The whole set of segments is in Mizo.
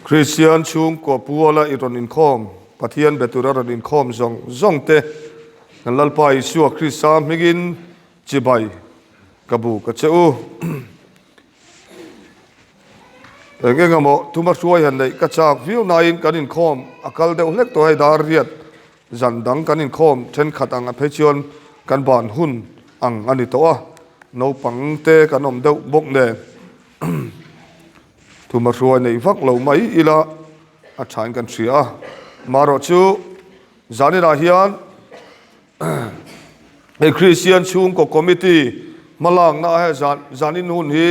Kristian chhungkua puala i rawn inkhawm, Pathian be tura rawn inkhawm zawng zawng te kan Lalpa Isua Krista hmingin chibai ka bu ka che u. Eng eng emaw thuma hruai han neih ka chak viau nain kan inkhawm a kal deuh hlek tawh hei dar riat zan dang kan inkhawm thenkhat ang a phei chuan kan ban hun ang a ni tawh a, naupang te kan awm deuh bawk nen. Thuma hruai nei vak lo mai ila a thain kan hria a, marawh chu zaninah hian hei Kristian chhungkaw committee hmalakna a hei zan zanin hun hi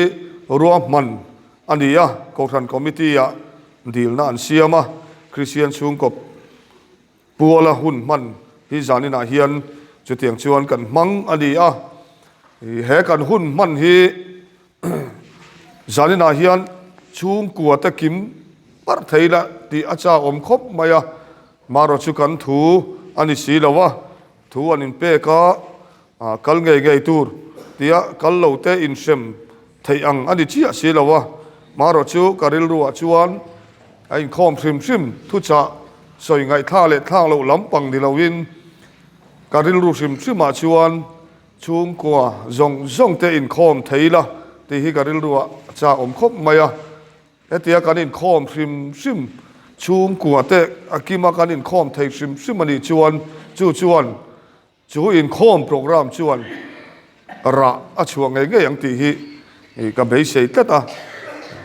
ruahman a ni a, Kohhran committee ah dilna an siam a, Kristian chhungkaw Puala hun hman hi zaninah hian chutiang chuan kan hmang a ni a, he kan hun hman hi zaninah hian chhungkua te kim parh thei la tih a chak awm khawp mai a, marawh chu kan thu a ni si lo a, thu an inpek a, kal ngei ngei tur tia kal lo te inhrem theih ang a ni chiah si lo a, marawh chu ka rilruah chuan a inkhawm hrim hrim thuchah sawi ngaihthla leh thlak loh lampang ni loin ka rilru hrim hrimah chuan chhungkua zawng zawng te inkhawm thei la tih hi ka rilruah a chak awm khawp mai a, hetia kan inkhawm hrim hrim chhungkua te a kima kan inkhawm thei hrim hrim a nih chuan chu chuan Chu inkhawm programme chuan rah a chhuah ngei ngei ang tih hi ka beisei tlat a,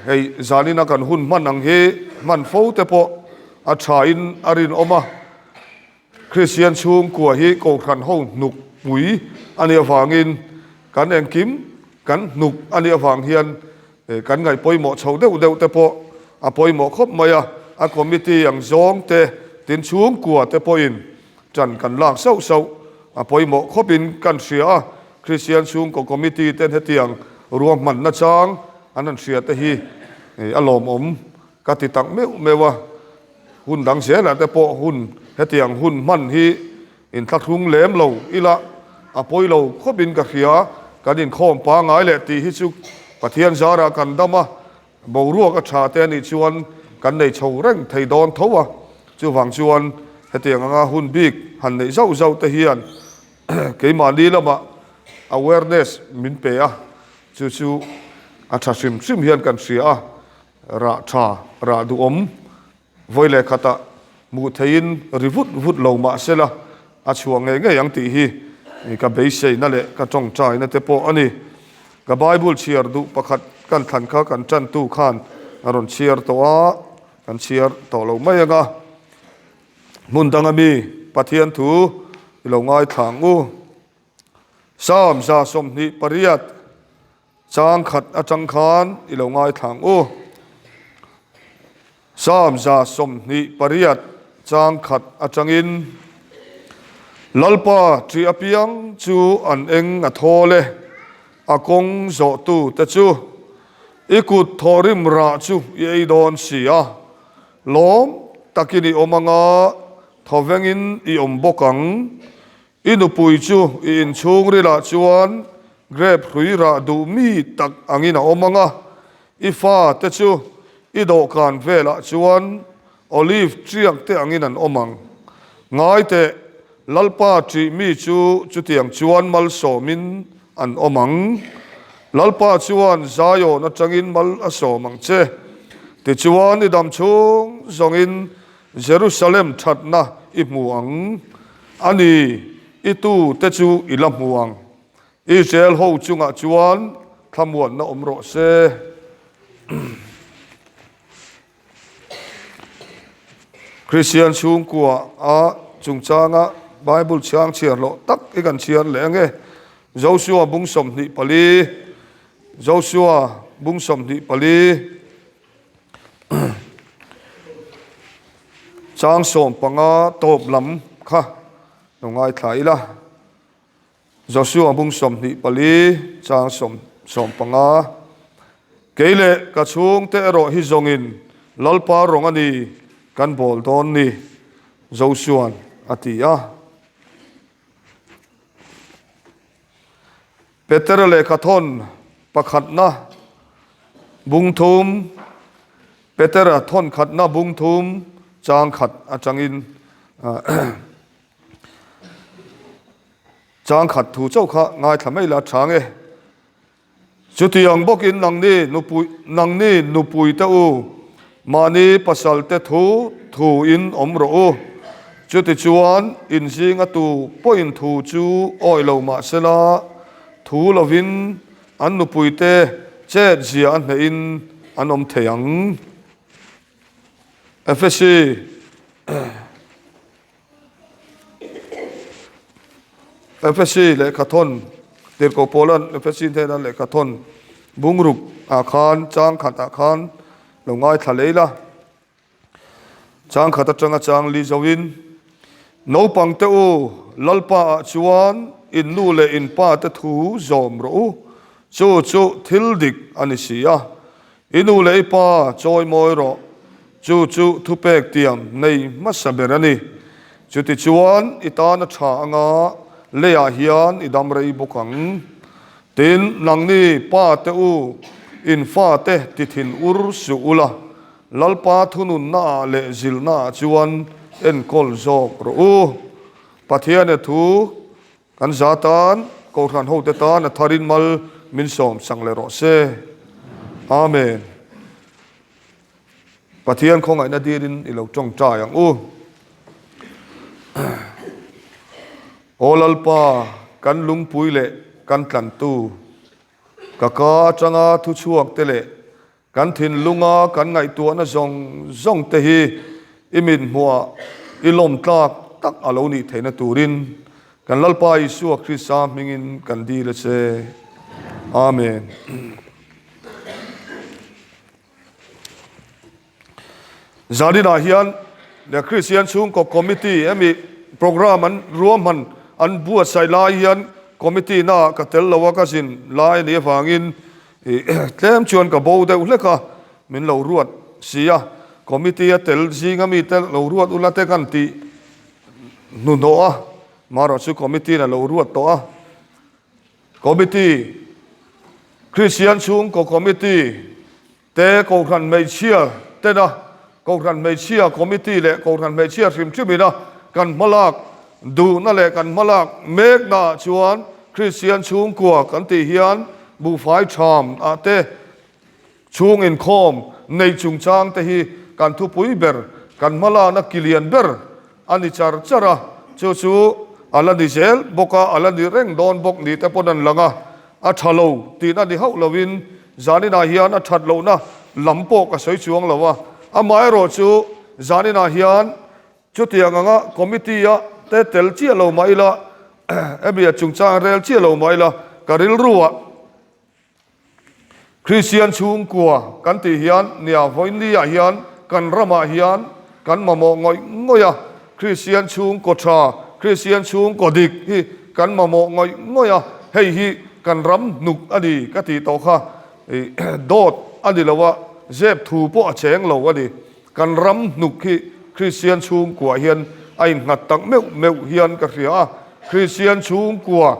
hei zanina kan hun hman ang hi hman fo te pawh a thain a rinawm a, Kristian chhungkua hi Kohhran ho hnuk pui a nih avangin kan engkim kan hnuk a nih avang hian kan ngaih pawimawh chho deuh deuh te pawh a pawimawh khawp mai a, a committee ang zawng te tin chhungkua te pawhin Ṭan kan lak sauh sauh a pawimawh khawpin kan hria a, Kristian chhungkaw committee ten hetiang ruahmanna chang an han hria te hi a lawmawm ka ti tak meuh meuh a, hun dang zelah te pawh hun hetiang hun hman hi inthlahrung lem lo ila a pawi lo khawpin ka hria, kan inkhawm pangai leh tih hi chu Pathian zarah kan dam a, Boruak a tha te anih chuan kan nei chho reng thei dawn tho a, chuvang chuan hetiang anga hun bik han neih zauh zauh te hian keimahni lamah awareness min pe a, chu chu a tha hrim hrim hian kan hria a, rah tha rah duhawm Vawi leh khatah hmuh theihin ri vut vut lo mah sela a chhuah ngei ngei ang tih hi ka beiseina leh ka tawngtaina te pawh a ni. Ka Bible chhiar duh pakhat kan thlan kha kan tantu khan a rawn chhiar tawh a, kan chhiar tawh lo mai ang a. Hmun danga mi Pathian thu i lo ngaithla ang u. Psalm 28. Chang khat atang khan i lo ngaithla ang u. Psalm 28 chang khat atangin, Lalpa ṭih apiang chu an eng a thawl e, a kawng zawhtute chu i kut thawhrim rah chu i ei dawn si a, lawm takin i awm anga thawvengin i awm bawk ang. I nupui chu i inchhungrilah chuan grep hrui rah duh mi tak angin a awm ang a, i fate chu i dawhkan velah chuan olive ṭiak te angin an awm ang. Ngai teh, Lalpa ṭih mi chu chutiang chuan malsawmin an awm ang. Lalpa chuan Zion aṭangin mal a sawm ang che. Tichuan i dam chhung zawngin Jerusalem ṭhatna i hmu ang. A ni, i tu te chu i la hmu ang. Israel ho chungah chuan thlamuanna awm rawh se. Kristian chhungkua a chungchanga Bible chhiang chhiar loh tak hi kan chhiar leh ange. Joshua bung 24, Joshua bung 24. Chang 15 tawp lam kha lo ngaithla ila. Joshua bung 24 chang 15 Kei leh ka chhungte erawh hi zawngin Lalpa rawng a ni kan bawl dawn ni, Joshua'n a ti a. Petera lehkhathawn pakhatna bung thum. Petera thawn khatna bung thum chang khat atangin chang khat thu chauh kha ngaithla mai la tha nge. Chutiang bawkin nangni nupui nangni nupuite u, mahni pasalte thu thuin awm rawh u. Chutichuan inzinga tu pawhin thu chu awi lo mah sela, thu lovin an nupuite chet zia a hnehin an awm thei ang. Efesi. Efesi lehkhathawn, Tirhkoh Paula'n Efesi hnena lehkhathawn bungruk ah khan chang khat ah khan lo ngaithla lei la. Chang khat atanga chang li zoin, Naupang te u, Lalpa ah chuan in nu leh in pa te thu zawm rawh u, chu chu thil dik a ni si a. I nu leh i pa chawi mawi rawh, chu chu thupek tiam nei hmasa ber a ni. Chutichuan i tan a tha anga leiah hian i dam rei bawk ang. Tin, nangni pa te u, in fate ti thin ur suh ula, Lalpa thununnaah leh zilhnaah chuan enkawl zawk rawh u. Pathian e thu Kan za tan, Kohhran hote tan a tharin mal min sawm sang leh rawh se. Amen. Pathian khawngaihna dilin i lo tawngtai ang u. Aw Lalpa, kan lungpui leh kan tlantu, ka ka atanga thuchhuak te leh Kan thinlunga kan ngaihtuahna zawng zawng te hi i mit hmuhah i lawm tlak tak a lo nih theihna turin kan Lalpa Isua Krista hmingin kan dil a che. Amen. Zaninah hian the Kristian Chhungkaw Committee hemi program an ruahman an buatsaih lai hian committee naah ka tel lo a, ka zin lai a nih avangin tlem chuan ka bo deuh hlek a, min lo ruat si a, committee a tel zinga mite lo ruat ula te kan tih hnuhnawh a, marawh chu committee in a lo ruat tawh a, committee Kristian Chhungkaw Committee Te Kohhran Hmeichhia tena Kohhran Hmeichhia Committee leh Kohhran Hmeichhia hrim hrimina kan hmalak duhna leh kan hmalak meknaah chuan Kristian chhungkua kan tih hian buhfai tham ah te chhung inkhawm nei chungchang te hi kan thupui ber kan hmalakna kilian ber a ni char char a, chu chu a la ni zel bawk a, a la ni reng dawn bawk ni te pawn an lang a, a tha lo tihna ni hauh lovin zaninah hian a that lohna lam pawh ka sawi chuang lo a, amaherawh chu zaninah hian chutiang anga committee-a te tel chiah lo mah ila, hemi a chungchang rel chiah lo mah ila ka rilruah. Kristian chhungkua kan tih hian nia vawiinliah hian kan ramah hian kan mamawh ngawih ngawih a, Kristian chhungkaw tha, Kristian chhungkaw dik hi kan mamawh ngawih ngawih a, hei hi kan ram hnuk a ni ka tih tawh kha dawt a ni lo a, zep thu pawh a cheng lo a ni. Kan ram hnuk hi Kristian chhungkua hian a innghat tak meuh meuh hian ka hria a, Kristian chhungkua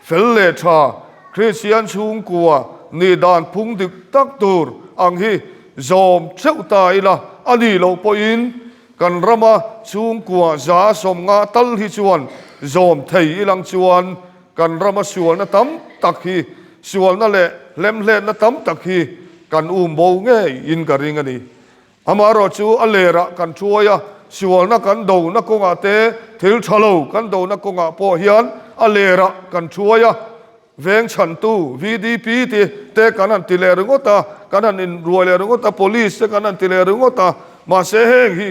Fel leh tha, Kristian chhungkua nih dan phung dik tak tur ang hi zawm theuh ta ila a nih loh pawhin kan rama chhungkua za 50 tal hi chuan zawm thei ilang chuan kan rama sualna tam tak hi sualna leh hlemhletna tam tak hi kan um bo ngeiin ka ring a ni. Amaherawh chu a lerah kan thuai a, sualna kan dona kawngah te, thil tha lo kan dona kawngah pawh hian a lerah kan thuai a, veng chhantu VDP te te kan han ti leh ringawt a, kan han inruai leh ringawt a, Police te kan han ti leh ringawt a, mahse heng hi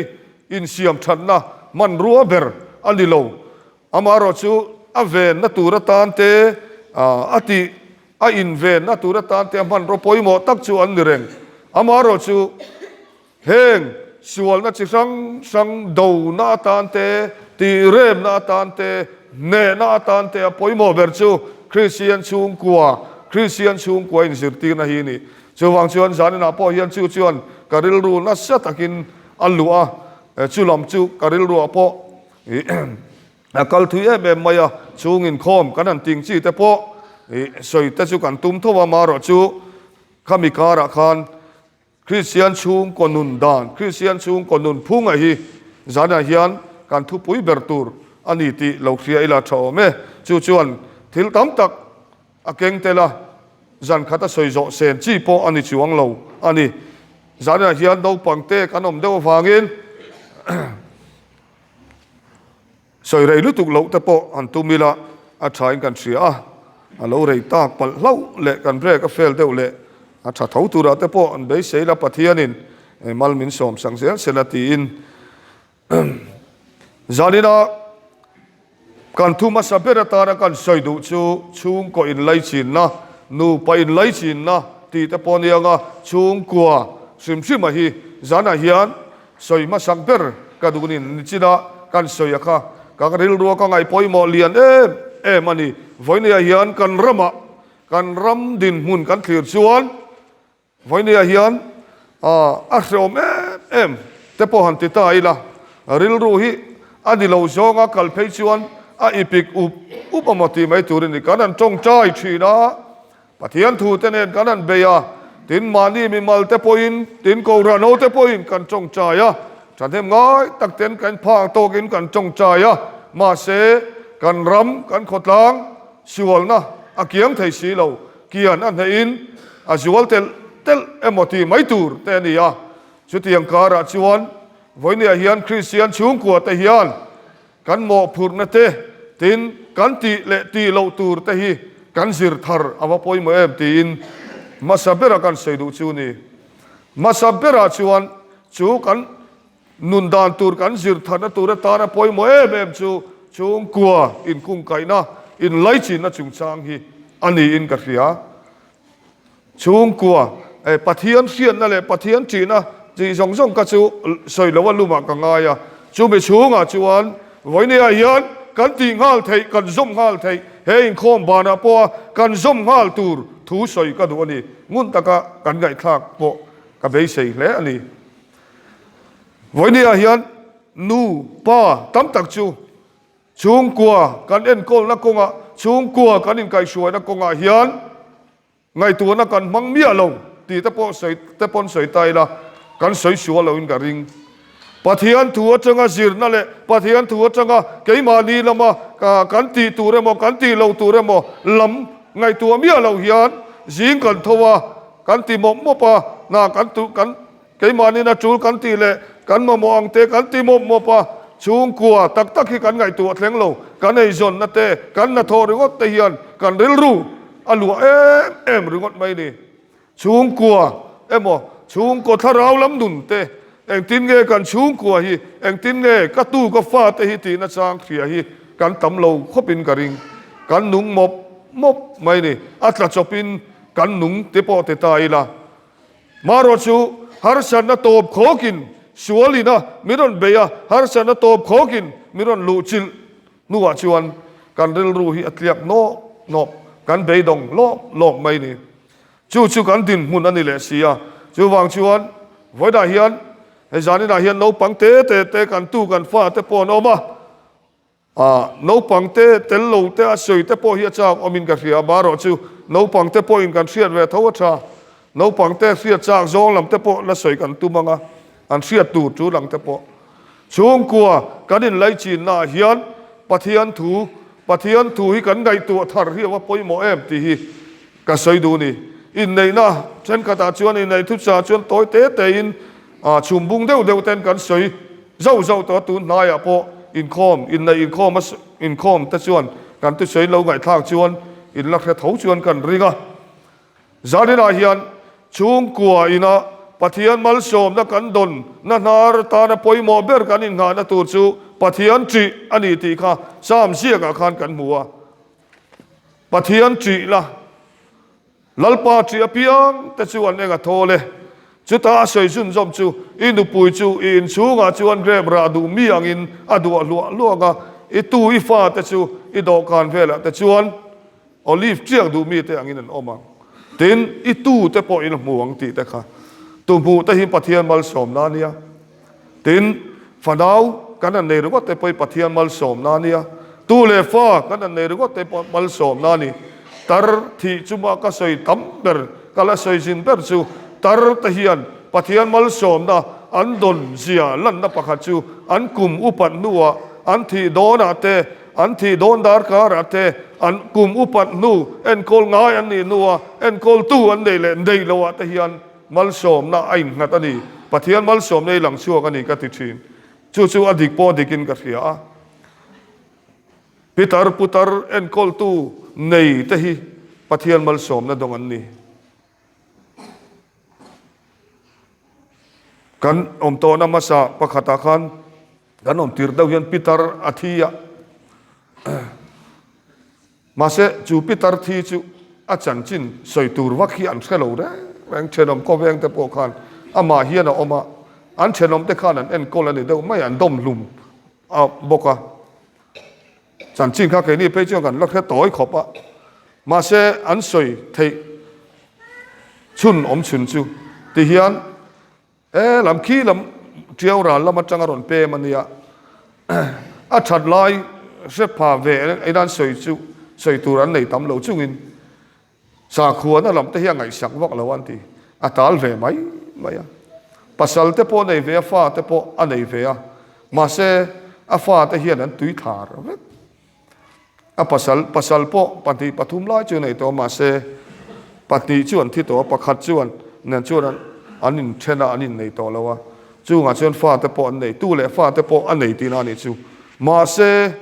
insiam thatna hmanrua ber a ni lo. Amaherawh chu a venna tur atan te a tih a invenna tur atan te a hmanraw pawimawh tak chu an ni reng. Amaherawh chu heng sualna chi hrang hrang dona atan te, tihremna atan te, hnehna atan te a pawimawh ber chu Kristian chhungkua, Kristian chhungkua inzirtirna hi a ni. Chuvang chuan zaninah pawh hian chu chuan ka rilru nasa takin a luh a, chu lam chu ka rilruah pawh A kal thui em em mai a, chung inkhawm kan han ting chi te pawh sawi te chu kan tum tho a, marawh chu khami karah khan. Kristian chhungkaw nun dan, Kristian chhungkaw nun phunga hi zanah hian kan thupui ber tur a ni tih lo hria ila tha awm e. Chu chuan thil tam tak a keng tel a, zan khat a sawi zawh sen chi pawh a ni chuang lo a ni. Zanah hian naupang te kan awm deuh avangin Sawi rei lutuk loh te pawh han tum ila a thain kan hria a, a lo rei tak palh hlauh leh kan brek a fail deuh leh a tha tho turah te pawh an beisei ila Pathianin mal min sawm sak zel sela tiin zanina kan thu hmasa ber atana kan sawi duh chu chhungkaw inlaichinna, nupa inlaichinna tih te pawh ania nga chhungkua hrim hrima hi zanah hian Sawi hmasak ber ka duh nin nichinah kan sawi a kha ka rilrua ka ngaih pawimawh lian em em a ni. Vawinia hian kan ramah kan ram dinhmun kan thlir chuan vawinia hian a hreawm em em te pawh han ti ta ila rilru hi a ni lo zawnga kal phei chuan a ipik up up a maw tih mai tur a ni. Kan han tawngtai thin a. Pathian thute nen kan han bei a, tin mahni mimal te pawhin, tin Kohhran te pawhin kan tawngtai a, thahnem ngai tak ten kan phak tawkin kan tawngtai a, mahse kan ram, kan khawtlang sualna a kiang thei si lo, kian a hnehin a zual telh telh emaw tih mai tur te a ni a. Chutiang karah chuan vawinia hian Kristian chhungkua te hian Kan mawhphurhna te, tin, kan tih leh tih loh tur te hi kan zir thar a va pawimawh em tiin hmasa bera kan sawi duh chu ni. Hmasa berah chuan chu kan nun dan tur kan zir tharna tur atana pawimawh em em chu chhungkua inkungkaihna, inlaichinna chungchang hi a niin ka hria. Chhungkua, eh, Pathian hriatna leh Pathian ṭihna tih zawng zawng kha chu sawi loa lumah ka ngai a. Chumi chhungah chuan vawinia hian kan tih nghal theih, kan zawm nghal theih, he inkhawm banah pawha kan zawm nghal tur thu sawi ka duh a ni. Ngun taka kan ngaihthlak pawh ka beisei hle a ni. Vawinia hian nu, pa tam tak chu Chhungkua kan enkawlna kawngah, chhungkua kan inkaihhruaina kawngah hian ngaihtuahna kan hmang miah lo tih te pawh sawi te pawn sawi ta ila, kan sawi sual loin ka ring. Pathian thu atanga zirna leh Pathian thu atanga keimahni lama kan tih tur emaw kan tih loh tur emaw lam ngaihtuah miah loh hian zing kan tho a, kan ti mawp mawp a, hna kan kan Keimahnin a tul kan tih leh kan mamawh ang te kan ti mawp mawp a, chhungkua tak tak hi kan ngaihtuah thleng lo. Kan eizawnna te, kan hnathawh ringawt te hian kan rilru a luah em em ringawt mai ni. Chhungkua emaw chhungkaw thlarau lam nun te, engtin nge kan chhungkua hi, engtin nge ka tu ka fa te hi tihna chang hria hi kan tam lo khawpin ka ring. Kan nung mawp mawp mai ni. A tla chawpin kan nung te pawh ti ta ila. Marawh chu harsatna tawp khawkin sual ina min rawn bei a, harsatna tawp khawkin min rawn luh chilh hnuah chuan kan rilru hi a tliak nawk nawk, kan beidawng lawp lawp mai ni. Chu chu kan dinhmun a ni leh si a. Chuvang chuan vawiinah hian hei zaninah hian naupang te te te kan tu kan fa te pawh an awm a. A, naupang te tel lo te a sawi te pawh hi a chak awmin ka hria, marawh chu naupang te pawhin kan hriat ve tho a tha. Naupang te hriat chak zawng lam te pawh la sawi kan tum ang a, an hriat tur tul ang te pawh. Chhungkua kan inlaichinnaah hian Pathian thu, Pathian thu hi kan ngaihtuah thar hi a va pawimawh em tih hi Ka sawi duh ni. Inneihna thenkhatah chuan inneih thuchah chuan tawi te tein chhum bung deuh deuh ten kan sawi zauh zauh tawh a, tun hnaiah pawh inkhawm, inneih inkhawm a inkhawm te chuan kan thusawi lo ngaihthlak chuan in la hre tho chuan kan ring a. Zaninah hian chhungkua ina Pathian malsawmna kan dawn na hnar tana pawimawh ber kan innghahna tur chu Pathian ṭih a ni tih kha Psalm ziakah khan kan hmu a. Pathian ṭih la, Lalpa ṭih apiang te chu an eng a thawl e. Chuta a sawi zunzawm chu, I nupui chu i inchhungah chuan grep rah duh mi angin a duah hluah hluak a, i tu i fate chu i dawhkan velah te chuan olive ṭiak duh mite angin an awm ang. Tin, i tu te pawh in hmu ang tih te kha tu hmuh te hi Pathian malsawmna a nia. Tin, fanau kan han nei ringawt te pawh hi Pathian malsawmna a nia. Tu leh fa kan han nei ringawt te pawh malsawmna a ni. Tar thih chuma ka sawi tam ber, ka la sawi zin ber chu tar te hian Pathian malsawmna an dawn zia lanna pakhat chu an kum upat hnuah an thih dawnah te, an thih dawn darkarah te, an kum upat hnu enkawl ngai an nih hnua enkawltu an neih leh neih loah te hian malsawmna a innghat a ni. Pathian malsawmna i lang chhuak a ni ka ti thin. Chu chu a dik pawh a dikin ka hria a. Pitar putar enkawltu nei te hi Pathian malsawmna dawng an ni. Kan awm tawhna hmasa pakhatah khan kan awm tir deuh hian pitar a thi a. Mahse chu pitar thi chu a chanchin sawi tur vak hi an hre lo reng reng. Thenawm khawveng te pawh khan amah hian a awm a, an thenawm te khan an enkawl a ni deuh mai, an dawm hlum a bawk a. Chanchin kha keini phei chuan kan la hre tawi khawp a, mahse an sawi theih chhun awm chhun chu ti hian he lam khi lam tiau ral lam atanga rawn pem a nia, a that lai hre pha ve in an sawi chu sawi tur an nei tam lo chungin Sakhuana lam te hi a ngaihsak vak lo an ti. A tal ve mai mai a. Pasal te pawh a nei ve a, fa te pawh a nei ve a. Mahse, a fa te hian an tui thar vek. A pasal, pasal pawh pahnih pathum lai chu a nei tawh a, mahse, pahnih chu an thi tawh a, pakhat chuan nen chuan an an inthen a, an innei tawh lo a. Chungah chuan fa te pawh an nei, tu leh fa te pawh a nei tihna a nih chu. Mahse,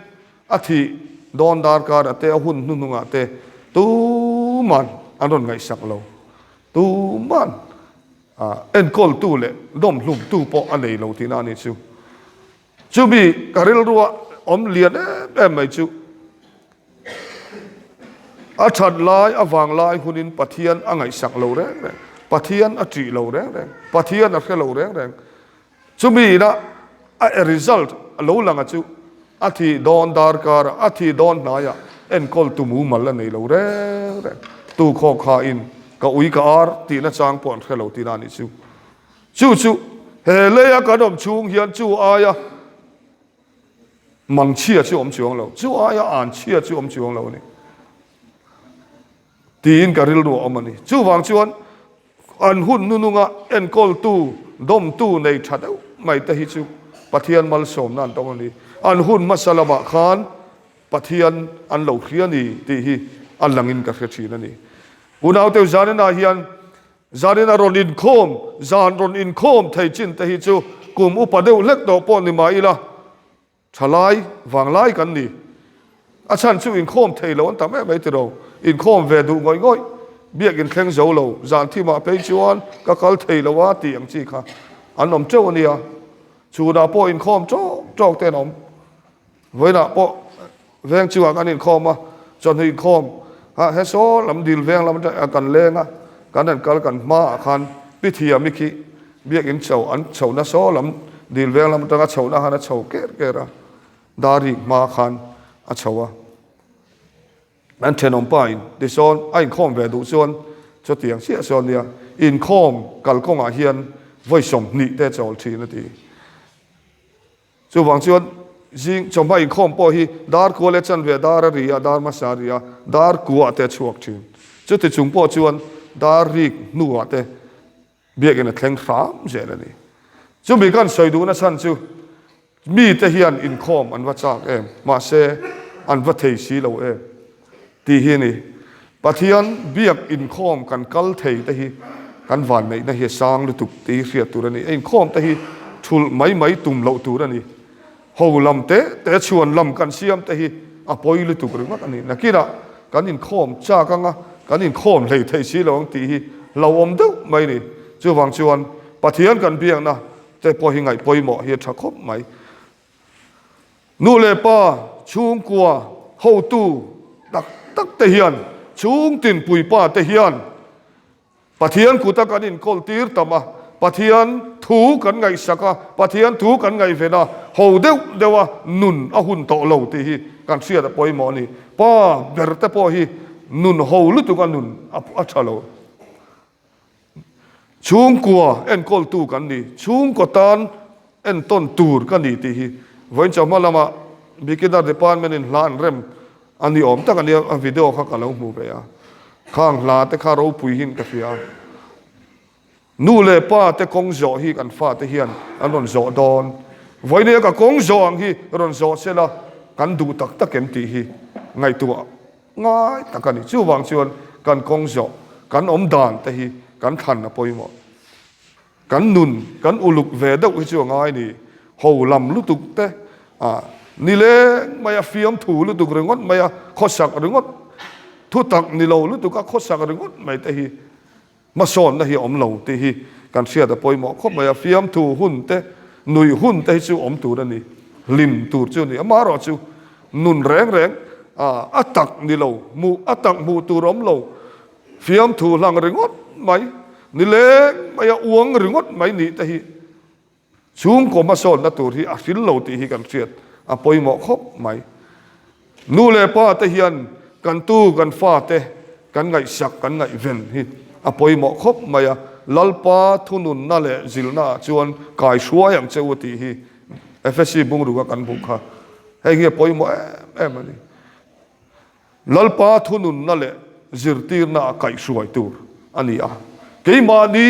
A thih dawn darkar a te, a hun hnuhnungah te tuman an rawn ngaihsak lo. Tuman enkawltu leh dawmhlumtu pawh a nei lo tihna a nih chu. Chumi ka rilrua awm lian em em mai chu a that lai, a vang lai hunin Pathian a ngaihsak lo reng reng, Pathian a ṭih lo reng reng, Pathian a hre lo reng reng. Chumi ina a result a lo lang a chu a thih dawn darkar a thih dawn hnaiah enkawl tu mumal a nei lo reng reng. Tu khawk kha in ka ui ka ar tihna chang pawh an hre lo tihna a nih chu. Chu chu he leia kan awm chhung hian chu aia mangchhia chu awm chuang lo, chu aia anchhia chu awm chuang lo a ni tiin ka rilru a awm a ni. Chuvang chuan An hun nununga enkawltu, dawmtu nei tha deuh mai te hi chu Pathian malsawmna an tawng a ni. An hun hmasa lamah khan Pathian an lo hria a ni tih hi a langin ka hre thin a ni. Unauteu zaninah hian zanin a rawn inkhawm, zan rawn inkhawm thei chin te hi chu kum upa deuh hlek tawh pawh ni mah ila, Thalai vanglai kan ni. A chhan chu inkhawm thei lo an tam em mai tiro. Inkhawm ve duh ngawih ngawih. Biakin thleng zo lo, zan thimah phei chuan ka kal thei lo a tih ang chi kha an awm teuh a nia. Chhunah pawh inkhawm tawk tawk te an awm. Vawiinah pawh veng chungah kan inkhawm a, chawhnu inkhawm kha he saw lam dil veng lam atang kan leng a, kan han kal kan hmaah khan Pi Thiami khi Biakinn chho an chhohna saw lam dil veng lam atanga chhohna khan a chho ker ker a, Darik hma khan a chho a. An thenawm pa in tisawn a inkhawm ve duh chuan chutiang chiah sawn nia inkhawm kalkawngah hian vawi 20 te chawl thin a ti. Chuvang chuan zing chawhma inkhawm pawh hi dar kua leh chanve dar a ri a, dar hmasa a ri a, dar kuah te a chhuak thin. Chuti chung pawh chuan dar rik hnuah te Biakinn a thleng hram zel a ni. Chumi kan sawi duhna chhan chu mite hian inkhawm an va chak em, mahse an va thei si lo em tih hi a ni. Pathian biak inkhawm kan kal thei te hi kan vanneihna hi a sang lutuk tih hi hriat tur a ni. Inkhawm te hi thulh mai mai tum loh tur a ni. Ho lam te te chhuan lam kan siam te hi a pawi lutuk ringawt a ni. Nakinah kan inkhawm chak anga kan inkhawm hlei thei si lo ang tih hi hlauhawm deuh mai a ni. Chuvang chuan Pathian kan biakna te pawh hi ngaih pawimawh hi a tha khawp mai. Nu leh pa, chhungkua, hotu tak tak te hian, chhungtin puipa te hian Pathian kuta kan inkawl tir tam a, Pathian thu kan ngaihsak a, Pathian thu kan ngaihven a, ho deuh deuh a nun a hun tawh lo tih hi kan hriat a pawimawh a ni. Pa ber te pawh hi nun ho lutuk a nun a tha lo. Chhungkua enkawltu kan ni, chhungkaw tan entawn tur ka ni tih hi vawiin chawhma lama Beginner Department in hla an rem a ni awm tak a nia, a video kha ka lo hmu ve a, khang hla te kha ropui hian ka hria. Nu leh pa te kawng zawh hi kan fate hian an rawn zawh dawn. Vawinia ka kawng zawh ang hi rawn zawh se la kan duh tak tak em tih hi ngaihtuah ngai tak a ni. Chuvang chuan kan kawng zawh, kan awm dan te hi kan thlan a pawimawh. Kan nun kan uluk ve deuh hi chu a ngai ni. Ho lam lutuk te ah nileng mai a fiamthu lutuk ringawt mai a khawsak ringawt thu tak ni lo lutuk a khawsak ringawt mai te hi Hmasawnna hi a awm lo tih hi kan hriat a pawimawh khawp mai a, fiamthu hun te, nuih hun te hi chu awm tur a ni, hlim tur chu a ni. Amaherawhchu nun reng reng a tak ni lo, hmuh a tak hmuh tur awm lo, fiamthu hlang ringawt mai, nileng mai a uang ringawt mai nih te hi Chhungkaw hmasawnna tur hi a hril lo tih hi kan hriat a pawimawh khawp mai. Nu leh pa te hian kan tu kan fa te kan ngaihsak kan ngaihven hi a pawimawh khawp mai a, Lalpa thununna leh zilna ah chuan kai hruai ang che u tih hi Efesi bungruk a kan hmuh kha hei hi a pawimawh em em a ni. Lalpa thununna leh zirtirna a kaihhruai tur a ni a. Keimahni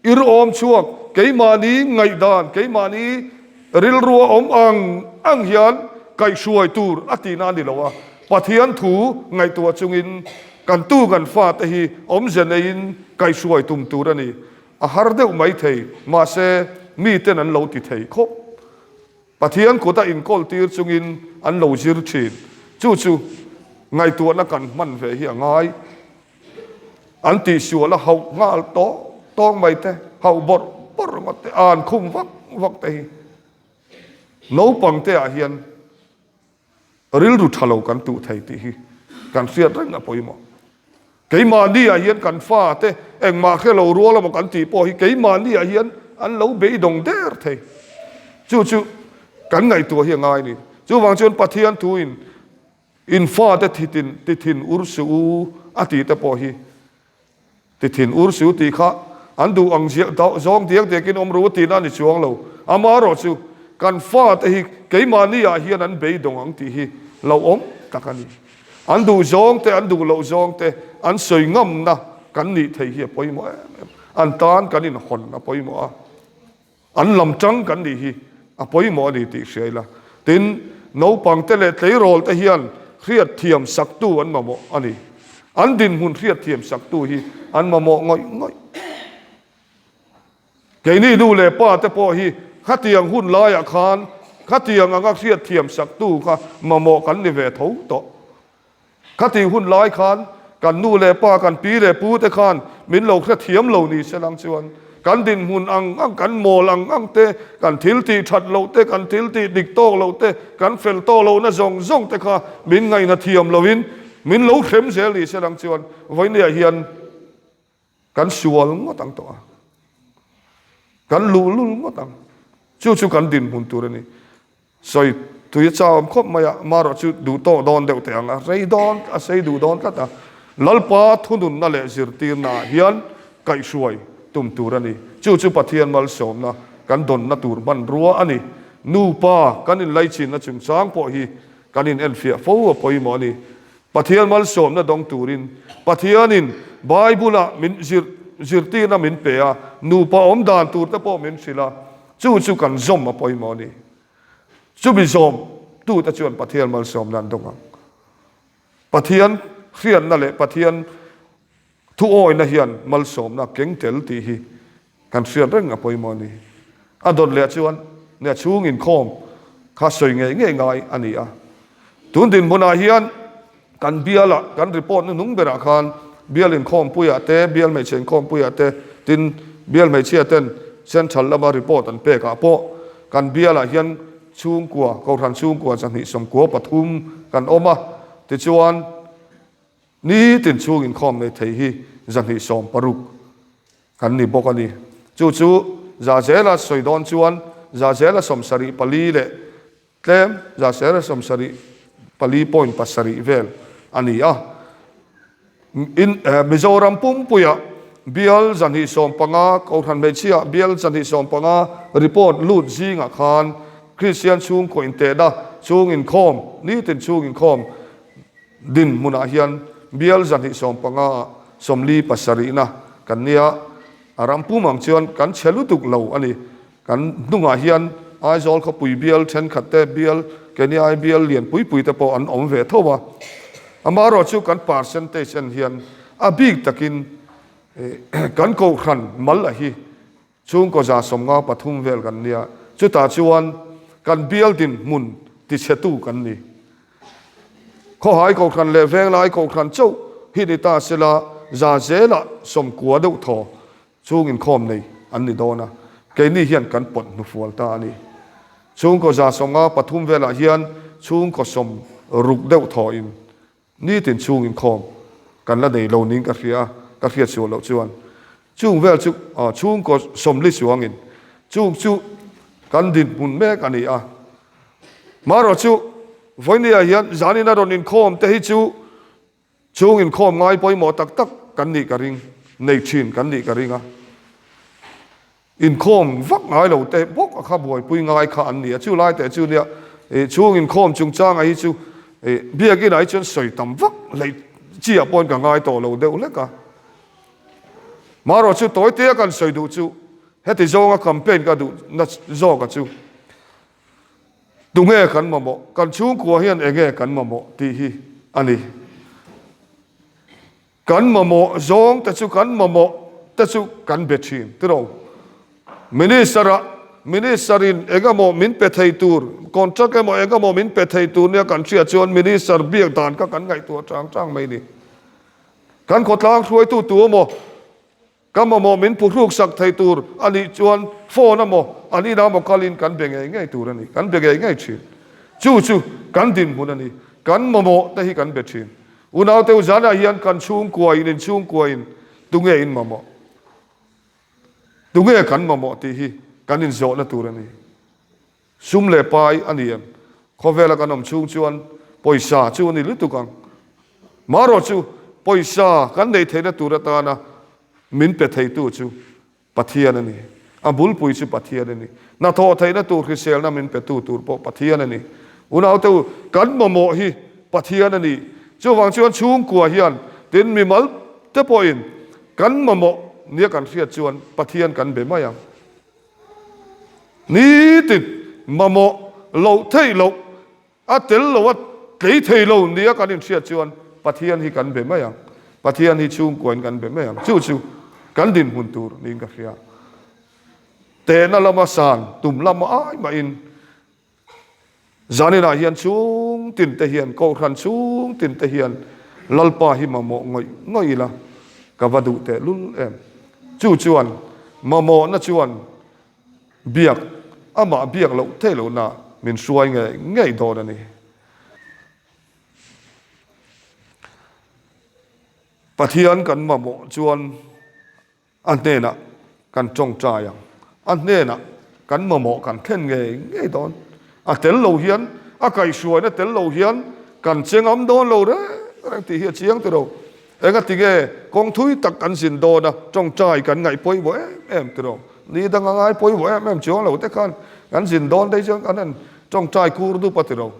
irhawm chhuak, keimahni ngaihdan, keimahni rilrua awm ang ang hian kaihhruai tur a tihna a ni lo a. Pathian thu ngaihtuah chungin kan tu kan fate hi awmze neiin kaihhruai tum tur a ni. A har deuh mai thei, mahse miten an lo ti thei khawp. Pathian kut a inkawl tir chungin an lo zir thin. Chu chu ngaihtuahna kan hman ve hi a ngai. An tihsual a hauh nghal tawng tawng mai te, hauh bawrh bawrh ringawt te, an khum vak vak te hi naupang te ah hian Rilru tha lo kan tuh thei tih hi kan hriat reng a pawimawh. Keimahni ah hian kan fate engmah hre lo rual emaw kan tih pawh hi keimahni ah hian an lo beidawng der thei. Chu chu kan ngaihtuah hi a ngai ni. Chuvang chuan Pathian thuin in fate thitin tithin ur suh u a tih te pawh hi Ti thin ur su tih kha an duh ang ziah zawng diak diakin awm ru tihna a ni chuang lo. Amaherawhchu kan fate hi keimahni ah hian an beidawng ang tih hi lo awm tak a ni. An duh zawng te, an duh loh zawng te an sawi ngamna kan nih thei hi a pawimawh em em. An tan kan inhawn a pawimawh a. An lam tang kan nih hi a pawimawh a ni tih hria ila. Tin, naupangte leh tleirawl te hian hriatthiam saktu an mamawh a ni. An dinhmun hriatthiam saktu hi an mamawh ngawih ngawih. Keini nu leh pa te pawh hi khatiang hun laiah khan khatiang anga hriatthiam saktu kha mamawh kan ni ve tho tawh. Khatih hun lai khan kan nu leh pa, kan pi leh pu te khan min lo hrethiam lo ni se lang chuan kan dinhmun ang ang, kan mawl ang ang te, kan thil tih that loh te, kan thil tih dik tawk loh te, kan fel tawk lohna zawng zawng te kha min ngaihna thiam loin min lo hrem zel ni se lang chuan vawinia hian Kan sual ngawt ang tawh a, kan luhlul ngawt ang. Chu chu kan dinhmun tur a ni. Sawi tui a chauhawm khawp mai a, marawh chu duh tawk dawn deuh teh ang a, rei dawn, a sei duh dawn tlat a. Lalpa thununna leh zirtirna ah hian kaihhruai tum tur a ni. Chu chu Pathian malsawmna kan dawnna tur hmanrua a ni. Nupa kan inlaichinna chungchang pawh hi kan inenfiah fo a pawimawh a ni. Pathian malsawmna dawng turin Pathianin Bible-ah min zir zirtirna min pe a, nupa awm dan tur te pawh min hrilh a, chu chu kan zawm a pawimawh a ni. Chumi zawm tute chuan Pathian malsawmna an dawng ang. Pathian hriatna leh Pathian Thuawina hian malsawmna keng tel tih hi kan hriat reng a pawimawh a ni. A dawt leh chuan nia chhung inkhawm kha sawi ngei ngei ngai a ni a. Tun dinhmunah hian kan bialah kan report hnuhnung berah khan bial inkhawmpuiah te, bial hmeichhe inkhawmpuiah te, tin bial hmeichhia ten central lama report an pekah pawh kan bialah hian chhungkua, Kohhran chhungkua 293 kan awm a. Tichuan. Ni tin chhung inkhawm nei thei hi 260 kan ni bawk a ni. Chu chu Zazela sawi dawn chuan Zazela 74 leh tlem Zazela 74 point pasarih vel a ni a. In Mizoram pumpuiah bial 215 Kohhran hmeichhia bial 215 report lut zingah khan Kristian chhungkaw intehna chhung inkhawm nitin chhung inkhawm Dinhmunah hian bial 215 ah 47 na kan nia. A ram pum ang chuan kan chhe lutuk lo a ni. Kan hnungah hian Aizawl khawpui bial thenkhat te bial, keini ai bial lian pui pui te pawh an awm ve tho a. Amaherawh chu kan percentage en hian a bik takin kan kohhran mal a hi chhungkaw 153 vel kan nia. Chutah chuan kan bial dinhmun tichhetu kan ni. Khawhai kohhran leh venglai kohhran chauh hi ni ta sela za zelah 90 deuh thaw Chung inkhawm nei an ni dawn a, keini hian kan pawt hnufual ta a ni. Chhungkaw 153 velah hian chhungkaw 60 deuh thawhin nitin chhung inkhawm kan la nei lo niin ka hria a, ka hriat sual loh chuan chung vel chu chhungkaw 40 chuangin chung chu kan dinhmun mek a ni a. Marawh chu vawinia hian zanin a rawn inkhawm te hi chu Chung inkhawm ngai pawimawh tak tak kan nih ka ring, nei thin kan nih ka ring a. Inkhawm vak ngai lo te bawk a kha buaipui ngai kha an ni a, chu lai teh chu nia chung inkhawm chungchanga hi chu biakinah hi chuan sawi tam vak hleih chi ah pawhin ka ngai tawh lo deuh hlek a. Marawh chu tawitea kan sawi duh chu heti zawnga campaign ka duh na zawka chu Tunge kan mamawh? Kan chhungkua hian enge kan mamawh tih hi a ni. Kan mamawh zawng te chu kan mamawh te chu kan be thin tiraw? Minister ah Minister in engemaw min pe thei tur, contract emaw engemaw min pe thei tur nia kan hriat chuan Minister biak dan kha kan ngaihtuah chang chang mai ni. Kan khawtlang hruaitu tu emaw Ka mamawh min phuhruk sak thei tur a nih chuan phone emaw an inah emaw kalin kan be ngei ngei tur a ni, kan be ngei ngei thin. Chu chu kan dinhmun a ni. Kan mamawh te hi kan be thin. Unaute u zanah hian kan chhungkuain in chhungkuain tunge in mamawh? Tunge kan mamawh tih hi kan inzawhna tur a ni. Sum leh pai a ni em? Khawvela kan awm chhung chuan pawisa chu a ni lutuk ang. Marawh chu pawisa kan neih theihna tur atana min pe theitu chu Pathian a ni. A bulpui chu Pathian a ni. Hnathawh theihna tur hriselna min petu tur pawh Pathian a ni. Unaute u, kan mamawh hi Pathian a ni. Chuvang chuan chhungkua hian tin mimal te pawhin kan mamawh nia kan hriat chuan Pathian kan be mai ang. Nitin mamawh loh theih loh, a tel lo a tlei thei lo nia kan inhriat chuan Pathian hi kan be mai ang, Pathian hi chhungkuain kan be mai ang. Chu chu kan dinhmun tur niin ka hria. Tehna lama san tum lama ai mahin Zaninah hian chhung tin te hian, Kohhran chhung tin te hian Lalpa hi mamawh ngawih ngawih ila ka va duh teh lul em. Chu chuan mamawhna chuan biak, amah biak loh theih lohna min hruai ngei ngei dawn a ni. Pathian kan mamawh chuan A hnenah kan tawngtai ang. A hnenah kan mamawh kan thlen ngei ngei dawn. A tel lo hian, a kaihhruaina tel lo hian kan che ngam dawn lo reng reng tih hi a chiang tiro. Engati nge kawng thui tak kan zin dawn a, tawngtai kan ngaih pawimawh em em tiro. Ni dang a ngai pawimawh em em chuang lo te khan kan zin dawn daih chuan kan han tawngtai kur dup a tiro.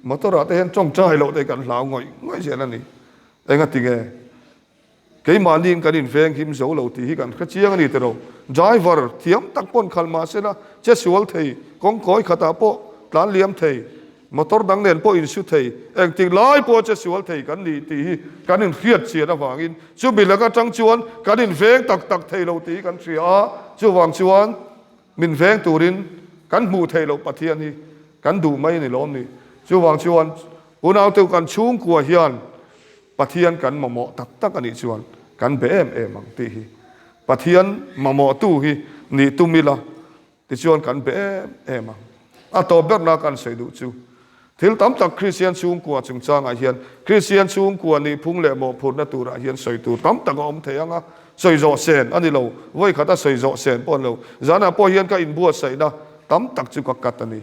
Motor ah te hian tawngtai loh te kan hlau ngawih ngawih zel a ni. Engati nge? Keimahniin kan inveng him zo lo tih hi kan hre chiang a ni tiraw. Driver thiam tak pawn khalh mah sela che sual thei, kawngkawi khatah pawh tlan liam thei, motor dang nen pawh insu thei, engtik lai pawh che sual thei kan ni tih hi kan inhriat chian avangin chumi lak atang chuan kan inveng tak tak thei lo tih hi kan hria a, chuvang chuan min veng turin kan hmuh theih loh Pathian hi kan duh mai a ni lawm ni. Chuvang chuan unaute kan chhungkua hian Pathian kan mamawh tak tak a nih chuan kan be em em ang tih hi Pathian mamawhtu hi nih tum ila tichuan kan be em em ang. A tawp berna kan sawi duh chu thil tam tak Kristian chhungkua chungchangah hian Kristian chhungkua nih phung leh mawhphurhna turah hian sawi tur tam tak a awm thei ang a, sawi zawh sen a ni lo, vawikhat a sawi zawh sen pawh a ni lo. Zanah pawh hian ka inbuatsaihna tam tak chu ka cut a ni.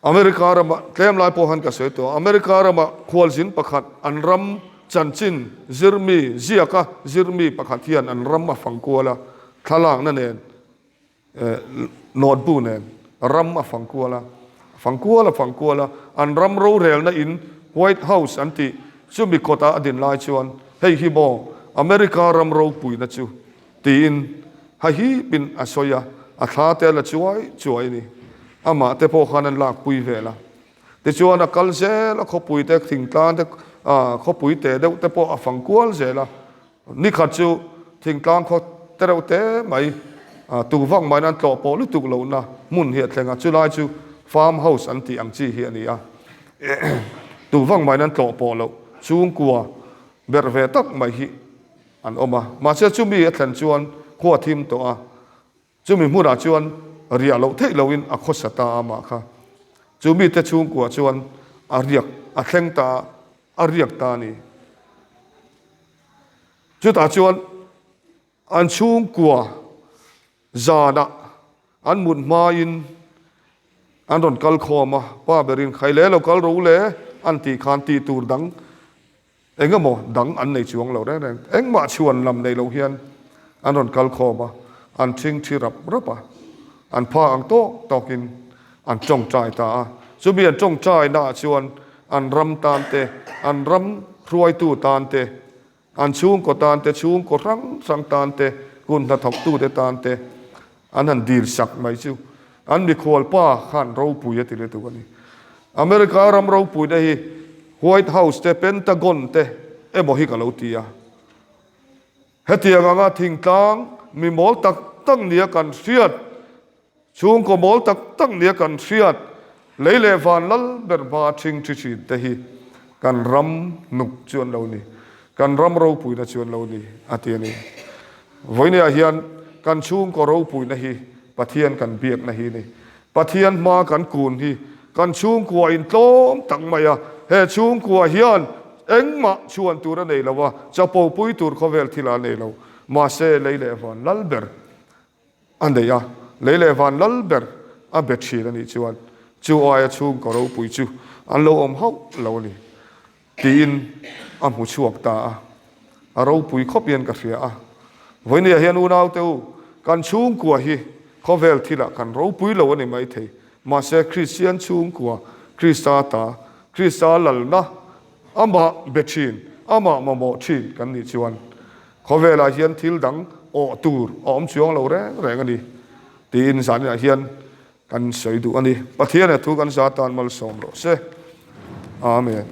America ramah, tlem lai pawh han ka sawi tawh a, America ramah khualzin pakhat an ram chanchin zirmi, ziaka zirmi pakhat hian an ram a fang kual a, thlalakna nen, notebook nen ram a fang kual a, a fang kual a fang kual a, an ram rorelna in White House an tih chumi kawtah a din lai chuan hei hi maw? America ram ropuina chu tiin hahipin a sawi a, a thla te a la chuai chuai a ni. Amah te pawh khan an lakpui vel a. Tichuan a kal zel a, khawpui te, thingtlang te, khawpui te deuh te pawh a fang kual zel a. Nikhat chu thingtlang khaw te reuh te mai tu vak maiin an tlawh pawh lutuk lohna hmun hi a thleng a, chulai chu farm house an tih ang chi hi a ni a. Tu vak maiin an tlawh pawh loh chhungkua berh ve tak mai hi an awm a. Mahse chumi a thlen chuan khua thim tawh a, chumi hmunah chuan riah loh theih lohin a khawsa ta a mah kha. Chu mite chhungkua chuan a riak a thleng ta a, a riak ta a ni. Chutah chuan an chhungkua zanah an mut hmain an rawn kal khawm a, pa berin khai le lo kal ro le an tih khan tih tur dang eng emaw dang an nei chuang lo reng reng. Engmah chhuan lam nei lo hian an rawn kal khawm a, an thingthi rap rap a, an pha ang tawk tawkin an tawngtai ta a. Chumi an tawngtai naah chuan an ram tan te, an ram hruaitu tan te, an chhungkaw tan te, chhungkaw hrang hrang tan te, kut hnathawktute tan te an han dil sak mai chu an mikhual pa khan ropui a ti lutuk a ni. America ram ropuina hi White House te, Pentagon te emaw hi ka lo ti a. Hetiang anga thingtlang mi mawl tak tak nia kan hriat, chhungkaw mawl tak tak nia kan hriat, lei leh van lal ber hma ṭhing ṭhi ṭhin te hi kan ram hnuk chu an lo ni, kan ram ropuina chu an lo ni, a ti a ni. Vawinia hian kan chhungkaw ropuina hi Pathian kan biakna hi a ni. Pathian hma kan kun hi kan chhungkua in tlawm tak mai a, he chhungkua hian engmah chhuan tur a nei lo a, chapo pui tur khawvel thil a nei lo. Mahse lei leh van lal ber a nei a, lei leh van lal ber a be thin a nih chuan chu aia chhungkaw ropui chu an lo awm hauh lo a ni. Tiin a hmu chhuak ta a, a ropui khawp hian ka hria a. Vawinia hian unaute u, kan chhungkua hi khawvel thilah kan ropui lo a ni maithei, mahse Kristian chhungkua, Krista ta, Krista lalna, amah be thin, amah mamawh thin kan nih chuan khawvelah hian thil dang awh tur a awm chuang lo reng reng a ni, tiin zaninah hian Kan sawi duh a ni. Pathian he thu kan za tan malsawm rawh se. Amen.